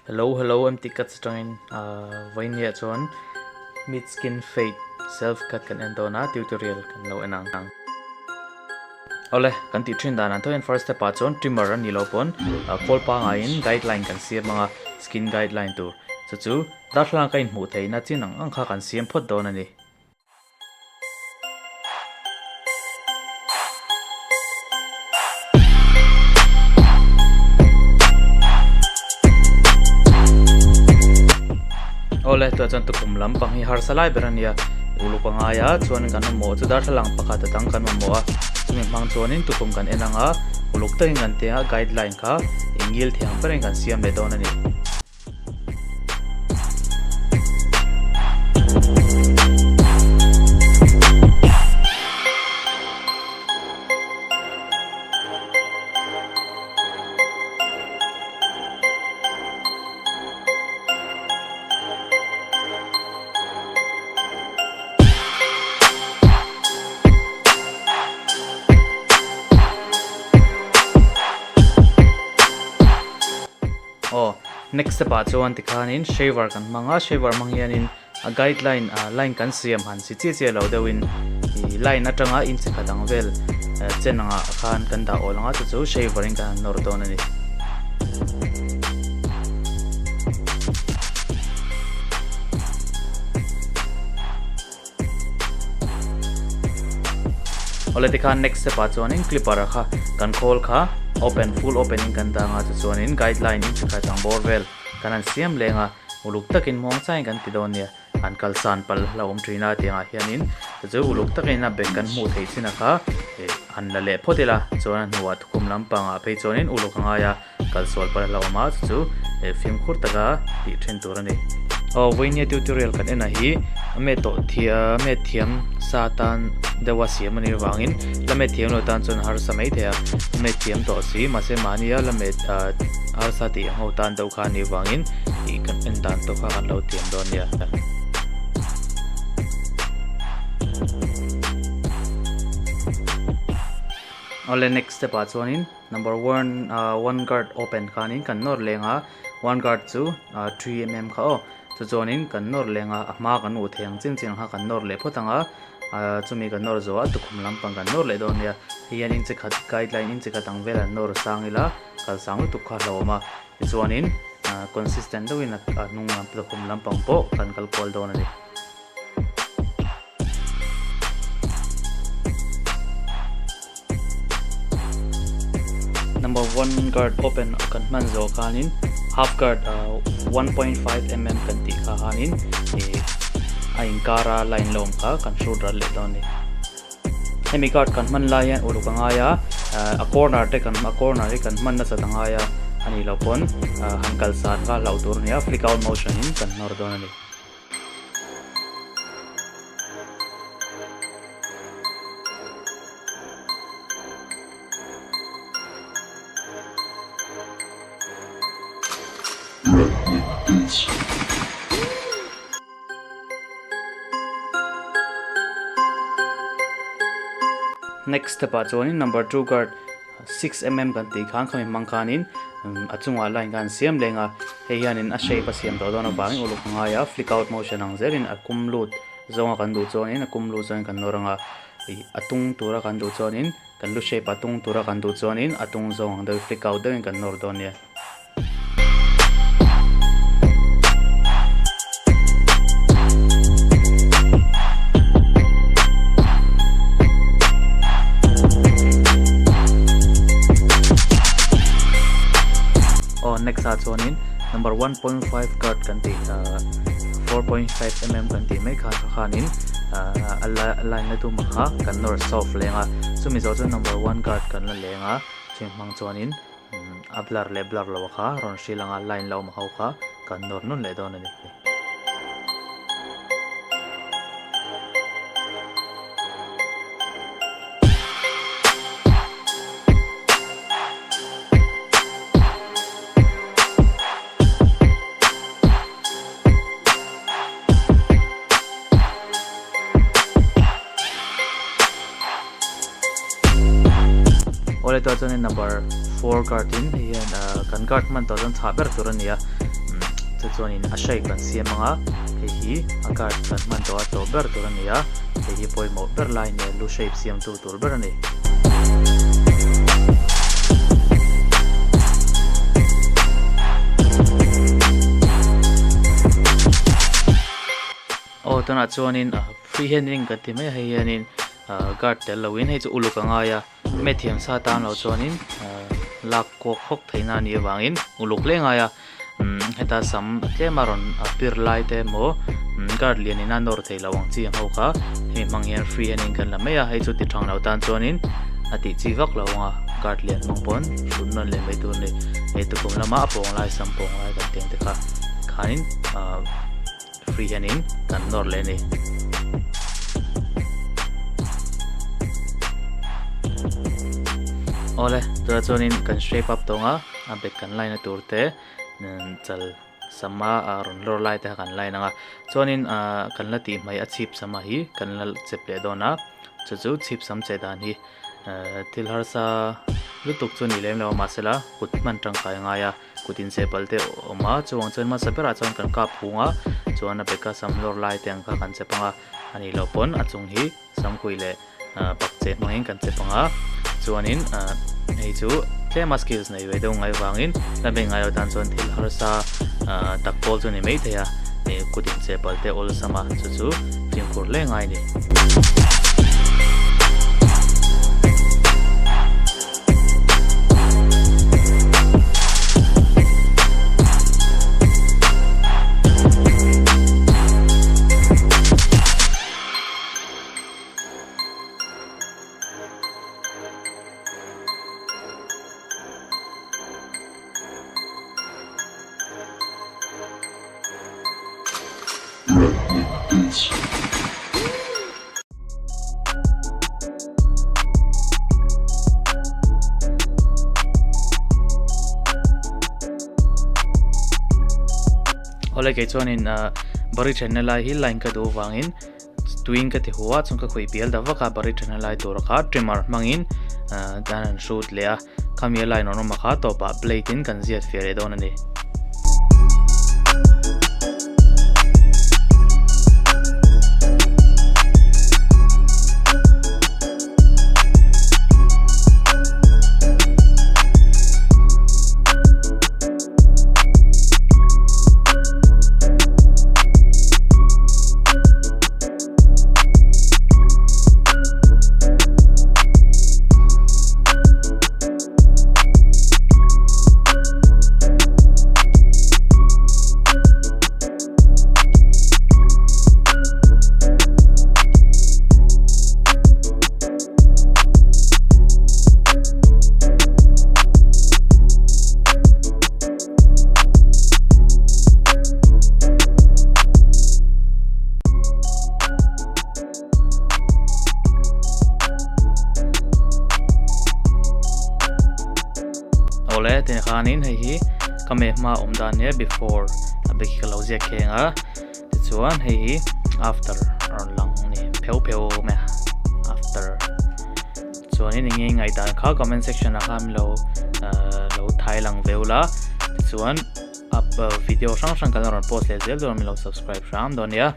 Hello hello MT cuts atangin vawinia chuan mid skin fade self cut kan en dawn a tutorial kan lo en ang. Awle kan tih thin danah tho hian first step ah chuan trimmer a nih loh pawn khawl pangaiin guideline kan siam ang a skin guideline tur chu chu darthlalang ka inhmuh theihna chin ang ang kha kan siam phawt dawn a ni. Awle tunah chuan tukhum lampang hi harsa lai ber a nia uluk a ngai a chuan kan mamawh chu darthlalang pakhat a dang kan mamawh a chumi hmang chuanin tukhum kan en ang a uluk takin kan tia guideline kha engil thiang berin kan siam leh dawn a ni. Aw next step ah chuan tikhanin shaver kan hmang a shaver hmang hianin a guideline ah line kan siam han si chiah chiah lo deuhin ih line atanga inch khat ang vel chen angah khan kan dah awl ang a chu chu shaver in kan han nawr dawn a ni. Awle tikhan next step ah chuanin clipper ah kha kan khawl kha open full open in kan dang a tichuanin guideline in chikhat ang bawr vel kan han siam leng a uluk takin muang changin kan ti dawn nia an kalsan palh hlauh awm thin a tiangah hianin chu chu uluk takin a bag kan hmuh theih chin a kha ih han la leh phawt ila chuan a hnuah thukhum lampangah phei chuanin uluk a ngai a. Kalsual palh a hlauhawm a, chu chu fimkhur taka tih then tur a ni. Aw vawinia tutorial kan en ah hi a met tawh thiam a met thiam sa tan deuha siam a nih avangin la met thiam lo tan chuan harsa mai thei a, a met thiam tawh si mahse mahnia la met ah harsa tih ang ho tan deuh kha a nih avangin ih kan en dan tawh kha kan lo thiam dawn nia. Awle next step ah chuanin. Number one ah one guard open khanin kan nawr leng a one guard chu ah 3mm kha aw chu chuanin kan nawr leng a a hma kan uh thei ang chin chin ang kha kan nawr leh phawt ang a ah chumi kan nawr zawh a tukhum lampang kan nawr leh dawn nia hei hian inchi khat guideline inchi khat ang vel an nawr sang ila kal sang lutuk kha a hlauhawm a tichuanin ah consistent deuhin a hnung lam tukhum lampang pawh kan kal kual dawn a ni. Number one guard open kan hman zawh khanin half guard 1.5 mm kan tih kha khanin ih a inkara line la awm kha kan hrut ral leh dawn a ni. Hemi guard kan hman lai hian uluk a ngai a a corner te kan a corner hi kan hman nasat a ngai a a nih loh pawn han kal san kha hlauh tur a ni a flick out motion in kan hnawr dawn a ni. Next step ah chuanin number 2 guard 6mm kan tih khan khami hmang khanin a chungah line khan siam leng a hei hianin a shape a siam tawh dawn avangin uluk a ngai a flick out motion ang zelin a kum lut zawnga kan duh chuanin a kum lut zawngin kan nawr ang a ih a tung tura kan duh chuanin kan lu shape a tung tura kan duh chuanin a tung zawng ang deuhin flick out deuhin kan nawr dawn nia. Aw next ah chuanin number 1.5 card kan tih ah 4.5 mm kan tih mai khan kha khanin ah a line la tum kha kan nawr soft leng a chumi zawh chuan number 1 card kan la leng a chumi hmang chuanin A blur leh blur lo kha rawn hrilh anga line la awm ho kha kan nawr nawn leh dawn a ni. Awle tah chuanin number 4 guard in hei hian kan guard hman tawh chuan chhah ber tur a ni a. Chu chuanin a shape kan siam ang a, hei hi a guard kan hman tawh a tawp ber tur a ni a, hei hi pawimawh ber lai nia lu shape siamtu tur ber a ni. Aw tunah chuanin free handling kan ti mai a hei hianin guard tel loin hei chu uluk a ngai a me thiam sa tan lo chuanin lak kuak hawk theihna a nih avangin uluk hle ngai a heta sam tlema rawn pir lai te emaw guard lian in a nawr thei lo ang chi ang ho kha hemi hmang hian free handling kan la mai a hei chu ti thang lo tan chuanin a tih chi vak lo ang a guard lian hmang pawn hrut nawn leh mai tur a ni hei tukum lama a pawng lai sam pawng lai kan tih ang te kha khanin ahh. Free hianin kan nawr leh a ni. Awle, tunah chuanin kan shape up tawng a, a bag kan line na tur te chal sama a rawn lawr lai te kha kan line ang a. Chuanin ah kan la tih hmai a chhip sama hi kan la chep leh dawn a, chu chu chhip sam che dan hi thil harsa lutuk chu a ni lem lo a mahsela kut hman tangkai a ngai a. Kut incheh palh te awm a, chuvang chuan hmasa berah chuan kan kap hung a, chuan a beka sam lawr lai te ang kha kan chep ang a, a nih loh pawn a chung hi samkhuih leh pak cheh hmangin kan chep ang a, chuanin hei chu tlema skills nei ve deuh ngai vangin la beng ngai lo tan chuan thil harsa tak pawl chu a ni maithei a, kut incheh palh te awlsam a, chu chu fimkhur hle ngai a ni. Awle kei chuanin ah bari thenna lai hi line ka duh vangin tuiin ka ti hu a chuan ka khawih bial ta vak a bari thenna lai tur kha trimmer hmangin ah kan han hrut leh a khami a line rawn awm a kha tawpah blade in kan ziat fiah leh dawn a ni. Awle tih khanin hei hi ka meh hma awm dan nia before a bag hi ka lo ziak kheng a tichuan hei hi after a rawn lang a ni pheuh pheuh awm e after chuanin eng nge ngaihdan kha comment section ah khan min lo ahh lo thai lang ve ula tichuan up video hrang hrang kan la rawn post leh zel dawn a min lo subscribe hram dawn nia.